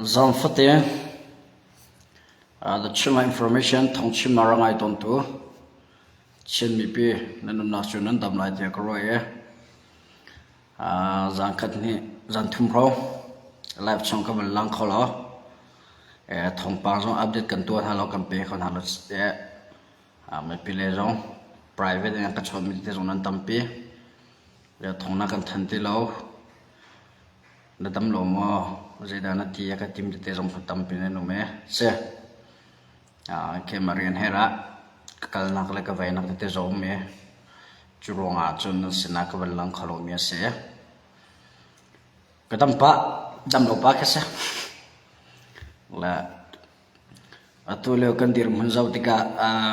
Zan fate The Chinland Information thawngchimnak rak ngai tawntu Chin mipi nan umnak cu nan dam lai tiah ka ruah i zan khat hnih zan thum hrawng live chung ka van lang kho lo. Thawngpang zong update kan tuah hna lo kan pe kho hna lo mipi le zong private in ka chawnhmi te zong nan tampi. Thawng na kan thanh ti lo. Na dam lo maw? Zeidah na ti a ka tim tete zong kha tampi nan um ee. Si. Keimah rian her ah ka kalnak le ka veinak tete zong um i cu ruangah cun nan sinah ka van lang kho lomi a si. Ka dam pah, dam lo pah khi si. Le atu lio kan dirhmun zoh tikah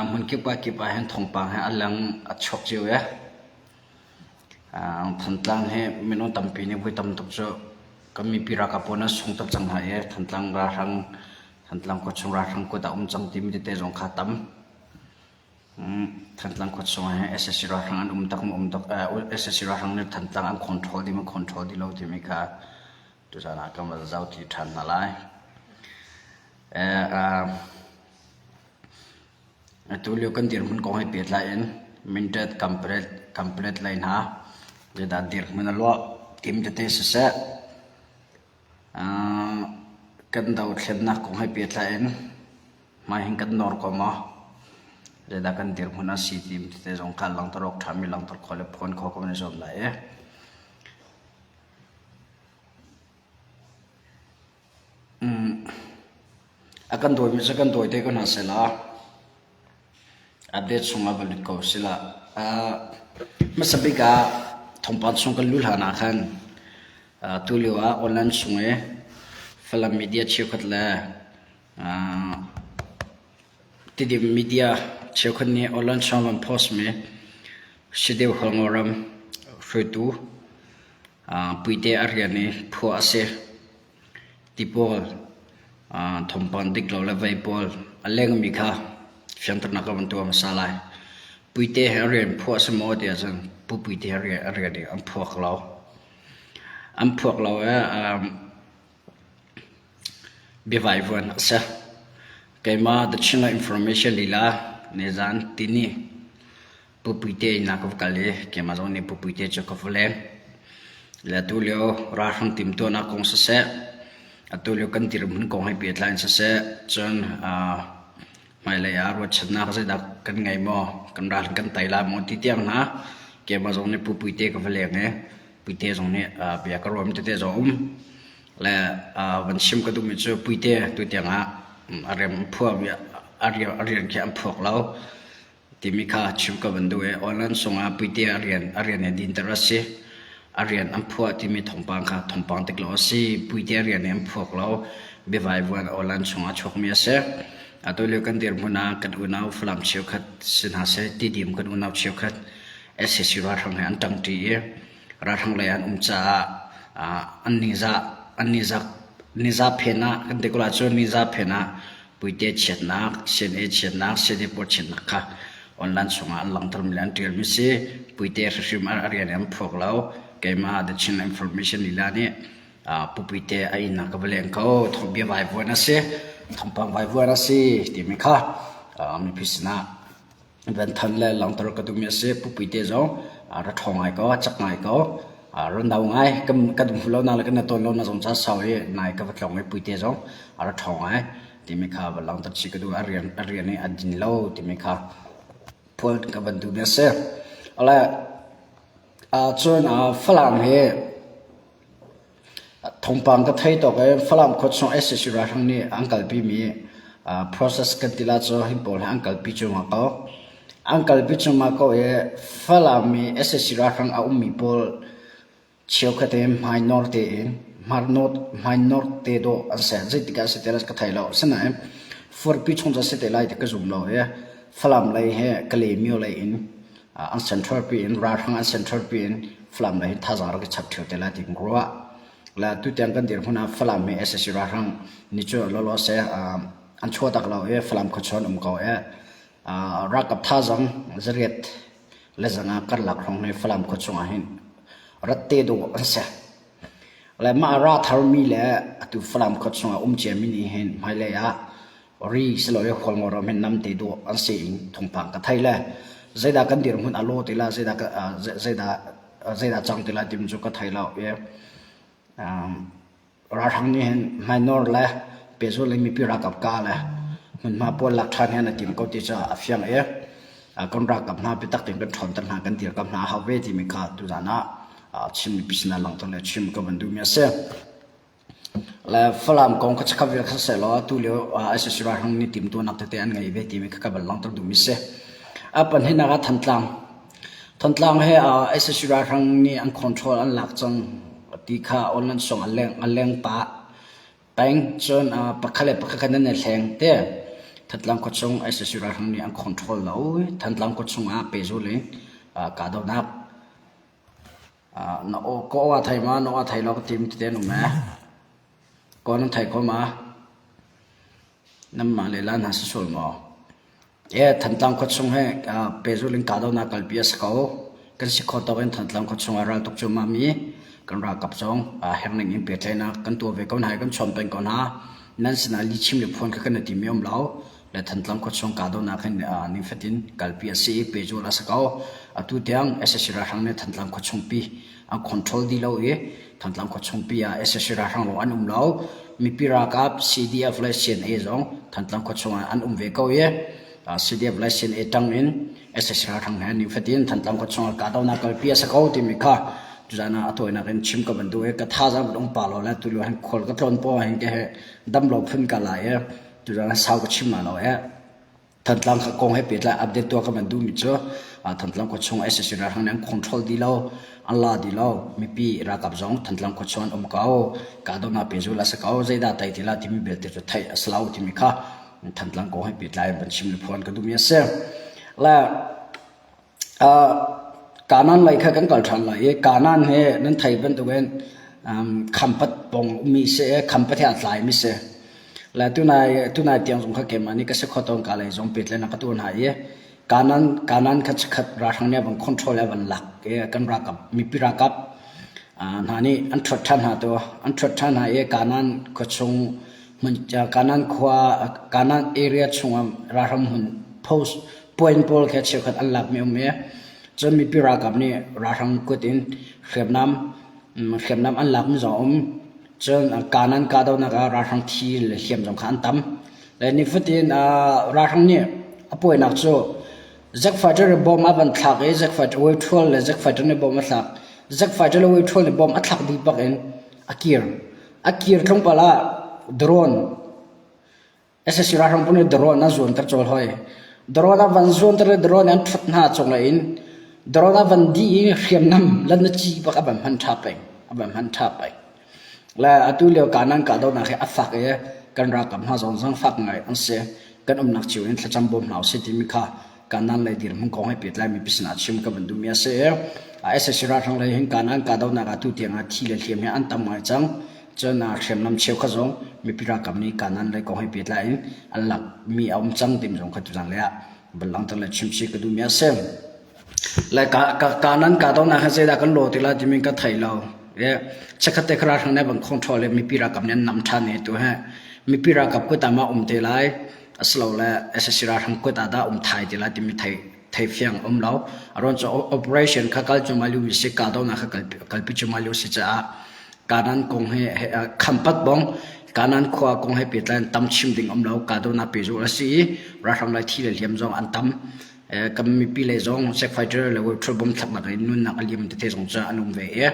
hmunkip ka kip ah hin thawngpang he a lang a chuak cio ee. Thantlang hi minung tampi nih voi tam tuk cu kan mipi ralkap pawl nan sung tuk cang hna i Thantlang ralhrang Thantlang khuachung ralhrang kut ah um cang timi tete zong kha tam. Thantlang khuachung ah hin sac ralhrang an um tak maw um tak sac ralhrang nih Thantlang an control dih maw control dih lo timi kha tuzaan ah kan van zoh ti ṭhan hna lai. Atu lio kan dirhmun kong he pehtlai in Mindat Kanpalet lei hna zeidah dirhmun a luah tim tete siseh, kan dothlennak kong he pehtlai in hmai hin kan nawr ko maw? Zeidah kan dirhmun a si tim tete zong kha langhter awk ṭhami langhter khawh le phuan khawh kan i zuam lai i. A kan dawimi cu kan dawi te ko hna sehla update chungah va lut ko sila. Hmasa bik ah thawngpang chung kan luh hlan ah khan tulio ah online chung i Falam media cheukhat le Tidim media cheukhat nih online chung van post mi Sideu Hualngoram hruaitu Puite a rian i phuah a si. Ti pawl, thawngpang dik lo le vei pawl a lengmi kha fianternak ka van tuah hmasa lai. Puite he a rian phuah a si maw ti ahcun Pu Puite he a rian i an phuak lo. An phuak lo i biavaivuan a si. Keimah The Chinland Information lila nizan tini Pu Puite inn ah ka va kal i keimah zong nih Pu Puite cu ka va leng. Le atu lio ralhrang timhtuahnak kong siseh, atu lio kan dirhmun kong he pehtlai in siseh, cun hmailei ah ruahchannak zeidah kan ngei maw, kan ral kan tei lai maw ti tiang hna keimah zong nih Pu Puite ka va leng i Puite zong nih bia ka ruahmi tete zong a um. Le van chim ka duhmi cu Puite tu tiang ah a rian a rian khi an phuak lo. timi kha chim ka van duh i online sungah puite a rian a rian i dinter a si. A rian an phuah timi thawngpang kha thawngpang tik lo a si. Puite a rian i an phuak lo. Biavaivuan online chungah chuakmi a si. Atu lio kan dirhmun ah kan unau Falam cheukhat si hna seh, Tidim kan unau cheukhat sac ralhrang he an ṭangṭi i ralhrang lei an um caah an nizah an nizak nizah phen ah kan ti ko lai cu nizah phen ah Puite chiatnak, CNA chiatnak, CNA pawl chiatnak kha online chungah an langhtermi le an ṭialmi si. Puite hrimhrim a rian an phuak lo. Keimah The Chin Information lila nih Pu Puite a inn ah ka va leng ko. Thawng bia vaivuan a si. Thawngpang vaivuan a si timi kha mipi sinah van than le langhter ka duhmi a si. Pu Puite zong ra ṭhawng ngai ko, a cak ngai ko. Ra no ngai. Kan kan hmu lo na le kan tawn lo na zong ca sau i nai ka va tlawng i Puite zong a ra ṭhawng ngai timi kha va langhter chih ka duh. A rian a rian i a din lo timi kha phuan ka van duhmi a si. Ale cun Falam hi Thawngpang ka thei tawk i Falam khua chung sac ralhrang nih an kalpimi process kan ti la cu hi pawl hi an kalpi cuahmah ko. An kalpi cuahmah ko i Falam i sac ralhrang a ummi pawl cheukhat in hmainawr tein hmainawr te dawh an si. Zeitik ah a si ti ka thei lo. Asinain furpi chung cu a si te lai ti ka zum lo i Falam lei hi Kalaymyo lei in an central pi in ralhrang an central pi in Falam lei hin thazaang rak i chap ṭheo te lai ti kan ruah. Le tutiang kan dirhmun ah Falam hi sac ralhrang nih cu lawlaw seh an chuah tak lo i Falam khuachuan um ko i ralkap thazaang zariat le zanga karlak hrawng hi Falam khuachung ah hin rat te dawh an si. Le mah ra tharmi le Atu Falam khua chungah um ciami nih hin hmailei ah ri silole Hualngo ram hin namte dawh an si in thawngpang ka thei le zeidah kan dirhmun a law ti la zeidah zeidah zeidah cang ti lai timi cu ka thei lo i Ralhrang nih hin hmainawr le pehzulh in mipi ralkap kah le hmunhma pawl lak ṭhan hi an i tim ko ti cu a fiang i kan ralkap hna biatak tein kan ṭhawnter hna kan dirkamh hna a hau ve timi kha tuzaan ah Chin mipi sinah langhter le chim ka van duhmi a si. Le Falam kong kha chakhat vial kha sehlaw tulio ICC ralhrang nih timhtuahnak tete an ngei ve timi kha ka van langhter duhmi a si. A pahnihnak ah Thantlang. Thantlang he sac ralhrang nih an control an lak cang ti kha online song a leng a leng pah peng. Cun pakhat le pakhat kha nan i hleng te. Thantlang khuachung sac ralhrang nih an control lo i Thantlang khuachung ah pehzul in kahdohnak na aw ka aw aa thei ma na aw aa thei lo ka tim tete an um ee. Kaw nan thei kho ma? Nanmah lila hna si sual maw? E Thantlang khuachung he pehzulh in kahdohnak kalpi a si ko. Kan si khawh tawk in Thantlang khuachung ah raltuk cuahmah mi kan ralkap zong herning in pehtlaihnak kan tuah ve ko hna i kan chawn peng ko hna. Nan sinah lihchim le phuan kha kan i timi um lo. Le Thantlang khuachung kahdohnak hin nifatin kalpi a si i pehzulh a si ko. Atu tiang sac ralhrang nih Thantlang khuachungpi an control dih lo i Thantlang khuachungpi ah sac ralhrang lawng an um lo. Mipi ralkap CDF le CNA zong Thantlang khuachung ah an um ve ko i CDF le CNA tang in sac ralhrang he nifatin Thantlang khuachung ah kahdohnak kalpi a si ko timi kha tuzaan ah a tawinak in chim ka van duh i ka thazaang van um pa lo le tulio hin khual ka tlawn paoh hin ke he dam lo phun ka lai i tuzaan ah sau ka chim la lo e. Thantlang kong he pehtlai update tuah ka van duhmi cu Thantlang khuachung sac ralhrang nih an control dih lo, an la dih lo. Mipi ralkap zong Thantlang khuachung an um ko. Kahdohnak pehzulh a si ko. Zeidah tai ti la timi belte cu theih a si lo timi kha Thantlang kong he pehtlai in van chim le phuan ka duhmi a si. Le Kanaan lei kha kan kal ṭhan lai i Kanaan hi nan theih bantukin Khampat pawng ummi si i Khampat he aa tlaimi si. Le tunai tunai tiang zong kha keimah nih ka si kho tawn ka lei zong pehtlaihnak ka tuah hna i Kanaan Kanaan kha chikkhat ralhrang nih a van control i a van lak i kan ralkap mipi ralkap hna nih an ṭhuat ṭhan hna tu an ṭhuat ṭhan hna i Kanaan khuachung hmun Kanaan khua Kanaan area chungah ralhrang hmun post Point pawl khi cheukhat an lakmi um i cun mipi ralkap nih ralhrang kut in hriamnam hriamnam an lakmi zong a um. Cun kanan kahdohnak ah ralhrang thi le hliam zong kha an tam. Le nifatin ralhrang nih a puainak cu Zack fighter nih bomb a van thlak i Zack fighter wave ṭhual le Zack fighter nih bomb a thlak. Zack fighter le wave ṭhual nih bomb a thlak dih bak in a kir. A kir tlawmpal ah drone Sac ralhrang pawl nih drone an zuanter cawl hoi. Drone an van zuanter i drone an ṭhut hna cunglei in drone a van dih i hriamnam lanaci bak a van hman ṭha peng. A van hman ṭha peng. Le atu lio kanan kahdohnak hi a fak i kan ralkap hna zong zong fak ngai an si. Kan umnak cio in thlacam bawm hna usih timi kha kanan lei dirhmun kong he pehtlai mi sinah chim ka van duhmi a si i sac ralhrang lei hin kanan kahdohnak ah tu tiang ah thi le hliam hi an tam ngai cang. Cun hriamnam cheukhat zong mipi ralkap nih kanan lei kong he pehtlai in an lakmi a um cang timi zong kha tuzan lei ah van langhter le chimchih ka duhmi a si. Le kanan kahdohnak hi zeidah kan law ti lai timi ka thei lo. Chikkhat te kha ralhrang nih van control i mipi ralkap nih an nam ṭhan i tu hi mipi ralkap kut ah ma um te lai asilole sac ralhrang kut ah dah um thai ti lai timi thei theifiang um lo. A ruang cu operation kha kal cuahmah liomi si kahdohnak kha kalpi cuahmah lio si caah Kanan kong he Khampat bong Kanan khua kong he pehtlai in tam chim ding um lo kahdohnak pehzulh a si i ralhrang lai thi le hliam zong an tam. Kan mipi lei zong Czech fighter le World bom thlaknak in nunnak a liam tete zong cu an um ve i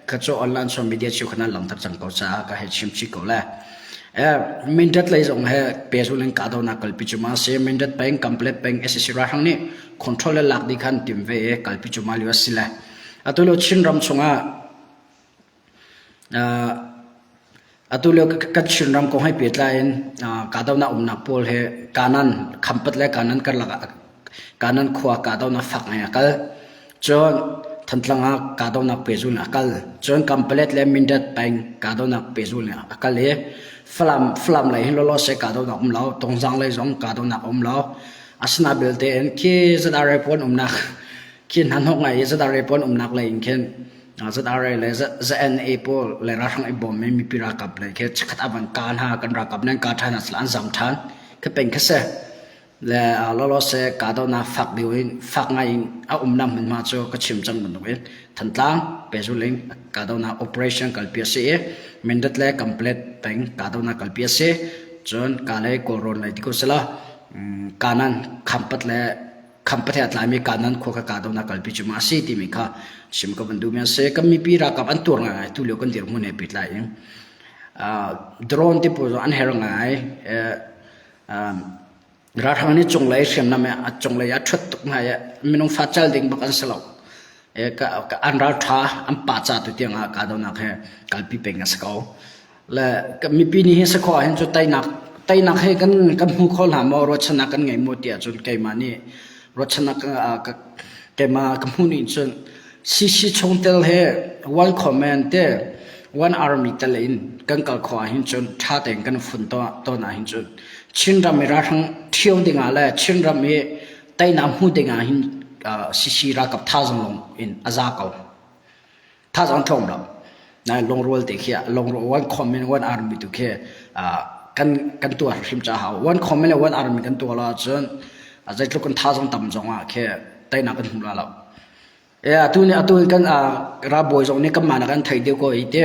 kha cu online social media cheukhat an langhter cang ko caah ka hei chim chih ko le. Mindat lei zong he pehzulh in kahdohnak kalpi cu ma si Mindat peng Kanpalet peng sac ralhrang nih control le lak dih kha an tim ve i kalpi cu ma lio a si le. Atu lio Chinram chungah Atu lio kan Chinram kong he pehtlai in kahdohnak umnak pawl hi Kanan, Khampat le Kanan karlak ah Kanan khua kahdohnak fak ngai a kal. Cun Thantlang ah kahdohnak pehzul in a kal. Cun Kanpalet le Mindat peng kahdohnak pehzul in a kal i Falam, Falam lei hin lawlaw seh kahdohnak um lo, Tongzang lei zong kahdohnak a um lo. Asina belte in khi ZRA pawl umnak khi hnahnawk ngai i ZRA pawl umnak lei in khin. ZRA le ZNA pawl le ralhrang i bawm mi mipi ralkap le khi chikkhat a van ka hna kan ralkap nan ka ṭhan ah an zam ṭhan khi peng khi si. Le lawlaw se kahdohnak fak deuh in fak ngai in a umnak hmunhma cu ka chim cang bantuk in Thantlang Pehzulh in kahdohnak operation kalpi a si i Mindat le Kanpalet peng kahdohnak kalpi a si. Cun Kalay Kawlrawn lei ti ko sila Kanan Khampat le Khampat he a tlaimi Kanan khua kha kahdohnak kalpi cu ma a si timi kha chim ka van duhmi a si. Kan mipi ralkap an tuar ngaingai tu lio kan dirhmun he pehtlai in drone ti pawl zong an her ngai. Ralhrang nih cunglei hriamnam a cunglei ah ṭhut tuk hna i minung fa cal ding bak an si lo. An ralṭha an pa ca tu tiang ah kahdohnak he kalpi peng a si ko. Le mipi nih hin sakhua hin cu teinak teinak he kan kan hmu kho hna maw ruahchannak kan ngei maw tiah cun keimah nih ruahchannak keimah ka hmuh nih cun CC chungtel he one command te one army tel in kan kal khawh ahhin cun ṭha tein kan fun tawn ahhin cun Chinram i ralhrang ṭhio dingah le Chinram i teinak hmu dingah hin CC ralkap thazaang lawng in a za ko. Thazaang tlawm lo. Nain lungrual te khi lungrual one command one army tu khi kan kan tuah hrim ca hau. One command le one army kan tuah lo ahcun zeitluk kan thazaang tam zongah khi teinak kan hmu la lo. Atu nih atu kan ralbawi zong nih kanmah nak an theih deuh ko i ti.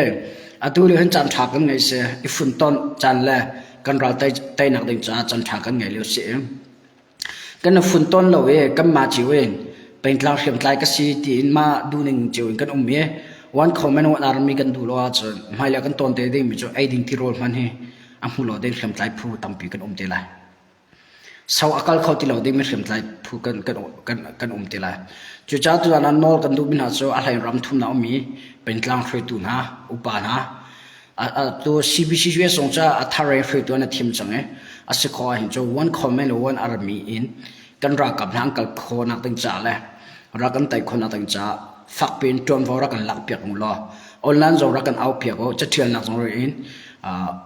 Atu lio hin caan ṭha kan ngei si. I funtonh caan le kan ral teinak ding caah caan ṭha kan ngei lio si. Kan i funton lo i kanmah cio in pengtlang hriamtlai ka si tiin mah duhning cio in kan um i one common one army kan duh lo ahcun hmailei kan tawn te dingmi cu ei ding tirawl hmanh hi a hmu lo ding hriamtlai phu tampi kan um te lai. So a kal kho ti lo dingmi hriamtlai phu kan, kan, kan, kan um ti lai. Cucaah tuzaan ah nawl kan duhmi hna cu a hlei ram thumnak ummi pengtlang hruaitu hna, upa hna, tu CBCUS zong cu a thar in hruaitu an i thim cang i a si khawh ahhin cu one command le one army in kan ralkap hna an kal khawhnak ding caah le rak kan tei khawhnak ding caah fakpi in ṭuanvo rak kan lakpiak u law online zong rak kan aupiak u caṭialnak zong in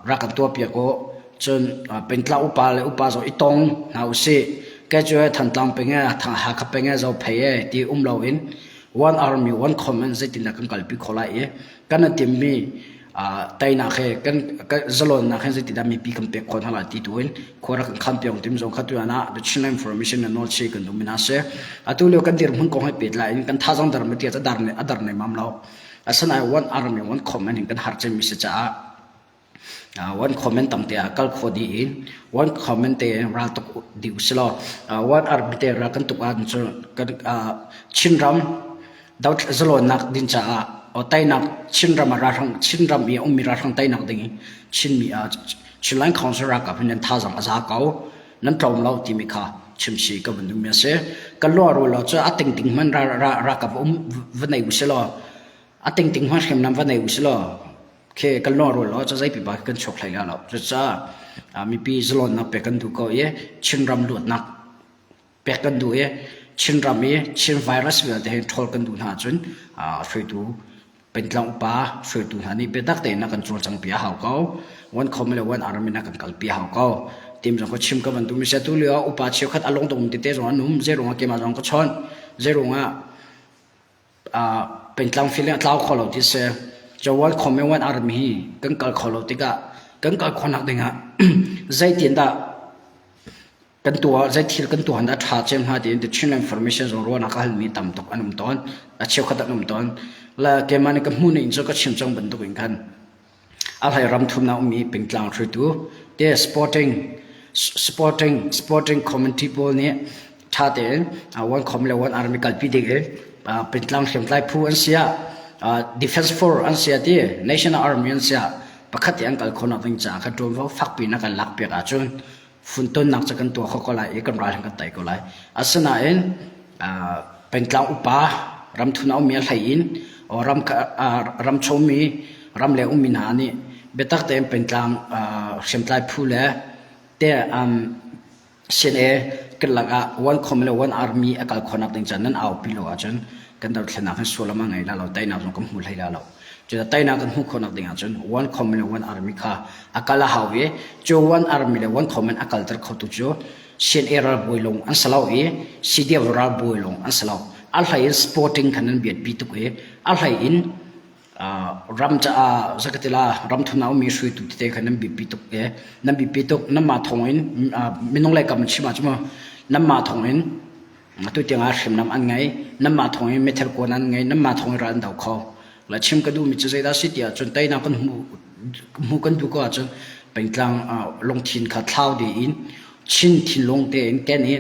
rak kan tuahpiak u Cun pengtlang upa le upa zong i tong hna usih. Kei cu Thantlang peng e, Hakha peng e, Zophei e ti um loin one army, one command zeitindah kan kalpi khawh lai i kan i timmi teinak he kan zalawnnak he zeitindah mipi kan pek khawh hna lai ti tu in khua rak kan khan piak tim zong kha tu ah the Chinland Information na nawl chi kan duhmi hna si. Atu lio kan dirhmun kong he pehtlai in kan thazaang dar ma tia dar ne a dar ne mam lo. Asinain one army, one command in kan har cemmi si caah One comment tam te ah kal khawh dih i one comment te ral tuk dih usilaw one army te ral kan tuk ahcun kan Chinram zalawnnak ding caah teinak Chinram ah ralhrang Chinram i a ummi ralhrang teinak ding i Chinmi Chinland Council ralkap hi nan thazaang a za ko nan tlawm lo timi kha chimsi ka van duhmi a si. Kan lung a rual lo cu a tingting hmanh ralkap um va nei usilaw a tingting hmanh hriamnam va nei usilaw khi kan lawrul lo cu zeipipa kan chuak hlei lo cucaah mipi zalawnnak pek kan duh ko i Chinram luatnak pek kan duh i Chinram i Chin virus vialte hi ṭhawl kan duh hna ahcun hruaitu pengtlang upa hruaitu hna nih biatak tein na kan cawlcang pi a hau ko one khom le one army na kan kalpi a hau ko tim zong ka chim ka van duh mi sia tu lio upa cheukhat a lungdong tete zong an um zei ruangah keimah zong ka chawnh zei ruangah pengtlang feeling a tlau kho lo ti si. Jawan khom in wan army hi kan kal kho lo tikah kan kal khawhnak dingah zeitin dah kan tuah zei thil kan tuah dah ṭha cem hnga tiin the Chinland Information zong ruahnak a halmi tam tuk an um tawn a cheukhat an um tawn la keimah nih ka hmuh ning cu ka chim cang bantuk in khan A hlei ram thumnak ummi pengtlang hruaitu te sporting sporting sporting committee pawl nih ṭha tein one com le one army kalpi ding in pengtlang hriamtlai phu an si ah defense force an si ah ti national army an si ah pakhat te an kal khawhnak ding caah kha ṭuanvo fakpi in a kan lakpiak ahcun funtonnak cu kan tuah kho ko lai i kan ral hin kan tei ko lai. Asinain pengtlang upa ramthun a ummi a hlei in ram ram chomi ram leng ummi hna nih biatak tein pengtlang hriamtlai phu le te CNA kan lakah one com le one army a kal khawhnak ding caan nan aupi lo ahcun kan dothlennak hin sullam a ngei la lo teinak zong kan hmu hlei la lo. Cuta teinak kan hmuh khawhnak ding ahcun one common le one army kha a kal a hau i cu one army le one common a kalter khotu cu CNA ralbawi lung an si lo i CDF ralbawi lung an si lo. A hlei in sporting khan nan biat pi tuk i a hlei in ram caah zakatila ram thum ah ummi hruaitu tete kha nan biapi tuk e nan biapi tuk nanmah thawng in minung lei kam chim ah cu mu nanmah thawng in atu tiang ah hriamnam an ngei nanmah thawng in meithal kuan an ngei nanmah thawng in ral an do kho la chim ka duhmi cu zeidah si ti ahcun teinak kan hmu hmu kan duh ko ahcun pengtlang lungthin kha thlau dih in Chin thinlung tein ken i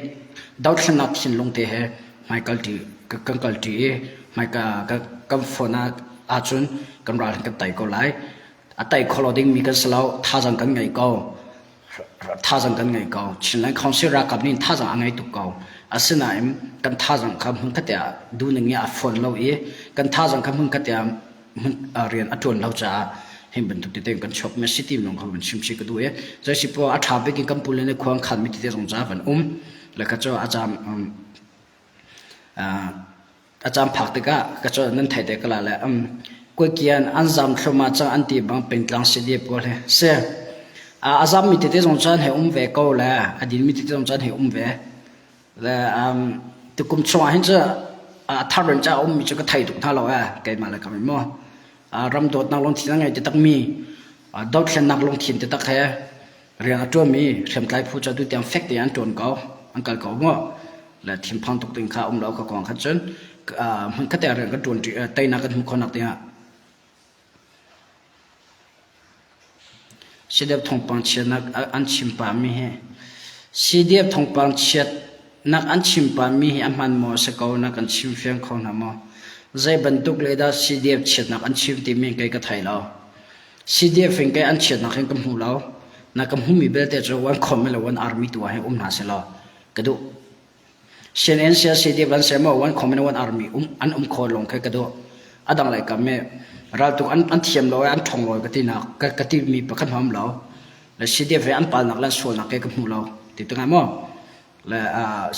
dothlennak thinlung te he hmaikal ṭi kan kal ṭi i hmaika kan phone ah ahcun kan ral kan tei ko lai. A tei kho lo dingmi kan si lo. Thazaang kan ngei ko. Thazaang kan ngei ko. Chinland Council ralkap nih thazaang a ngei tuk ko. Asinain kan thazaang kha hmunkhat ah duhning in a phone lo i kan thazaang kha hmunkhat ah rian a ṭuan lo caah hi bantuk tete kan chuak mi a si ti lawng kha van chim si ka duh i zei poah a ṭha bik in kan pule nih khua an khan mi tete zong ca van um le kha cu a caam a caam phak tikah ka cu nan thei te ka la le um kuakian an zam thluma cang an ti bang pengtlang CDF pawl he si a zam mi tete zong caan he um ve ko le a din mi tete zong caan he um ve Le um, tukum chungah hin cu a thar in ca a ummi cu ka thei tuk hna lo ee keimah le kam mu. Ram dawtnak lungthin a ngei taktak mi, dothlennak lungthin taktak he rian a ṭuanmi hriamtlai phu cu atu tiang fek tein an ṭuan ko, an kal ko mu. Le thinphang tuk ding kha um lo ka kong khan cun hmunkhat te rian kan ṭuan teinak kan hmuh khawhnak dingah CDF thawngpang chiatnak an chim pahmi hi CDF thawngpang chiatnak an chim pahmi hi a hman maw a si ko na kan chim fiang kho hna maw? Zei bantuk le dah CDF chiatnak an chim timi kei ka thei lo. CDF in kei an chiatnak hin ka hmu lo. Na ka hmuhmi belte cu one khom le one army tu ah hin um hna seh law ka duh. CNN CRCD van seh maw one common one army um an um kho lawng khe ka duh. A dang lai kam me raltuk an an thiam lo an ṭhong lo ka ti nak ka ka ti mi pakhat hmam lo. Le CDF he an palnak le sualnak ke ka hmu lo ti tu ngai maw. Le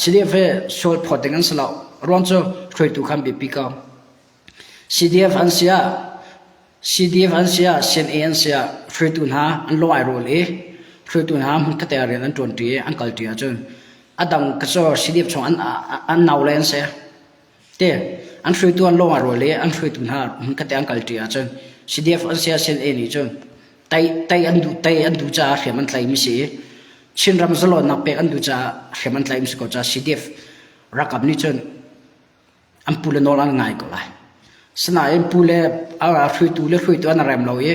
CDF he sual phawt ding an si lo. Ruang cu hruaitu khan biapi ko. CDF an si ah CDF an si ah CNA an si ah hruaitu hna an lung ai rawl i hruaitu hna hmunkhat ah rian an ṭuanṭi i an kalṭi ahcun a dang ka cu CDF chung an an nau le an si. Te an hruaitu an lung ai rawl i an hruaitu hna hmunkhat an kalṭi ahcun CDF an si ah CNA nih cun tei tei an duh tei an duh caah hriam an tlaimi si i Chinram zalawnnak pek an duh caah hriam an tlaimi si ko caah CDF ralkap nih cun an pu le nawl an ngai ko lai. Sinain pu le hruaitu le hruaitu an rem lo i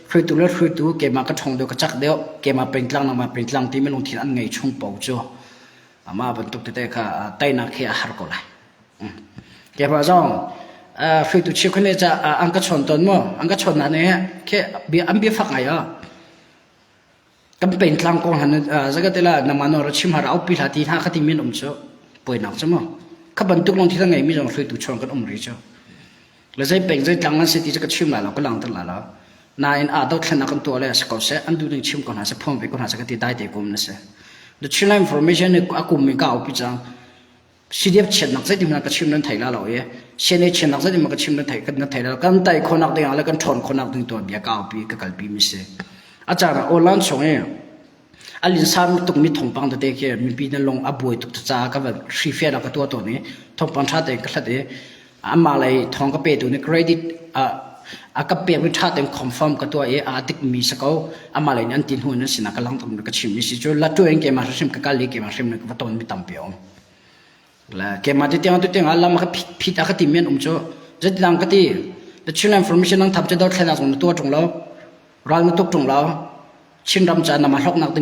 hruaitu le hruaitu keimah ka ṭhawng deuh ka cak deuh keimah pengtlang nangmah pengtlang timi lungthin an ngei chung paoh cu amah bantuk tete kha teinak khi a har ko lai. Keimah zong hruaitu cheukhat nih ca an ka chawn tawn mu an ka chawn na nih khi an bia fak ngai ah Kan pengtlang kong han zakatela nangmah nawl ra chim har aupi hlah ti hna kha timi an um cu poinak cu mu. Kha bantuk lawng thil a ngeimi zong hruaitu chuang kan um rih cu. Le zei peng zei tlang an si ti cu ka chim lai lo ka langter lai lo. Nain a dothlennak kan tuah le si ko seh an duh ning chim ko hna seh phuang ve ko hna seh ka ti dai te kum na si. The Chinland Information nih a kum in ka aupi cang. CDF chiatnak zeitin hmanh ka chim nan thei la lo i CNA chiatnak zeitin hmanh ka chim nan thei nan thei la kan tai khawnak ding ah le kan ṭhawn khawnak ding tuah bia ka aupi ka kalpi mi si. A caan ah online chung i a linsa tukmi thawngpang tete khi mipi na lung a buai tuk caah ka van hrifian ah ka tuah tawn i thawngpang ṭha tein ka hlat i amah lei thawng ka petu nih credit a ka pekmi ṭha tein confirm ka tuah i aa dikmi si ko amah lei nih an ti hnu in an sinah ka langter ka chimmi si cu latu in keimah hrim ka kal i keimah hrim ka va tawnmi tampi a um. Le keimah ti tiang tu tiang ah lam ka phit phit a ka timi an um cu zeitilang ka ti the Chinland Information nang tham cu dothlennak zong na tuah ṭung lo ral na tuk ṭung lo Chinram ca nama hlawknak ding.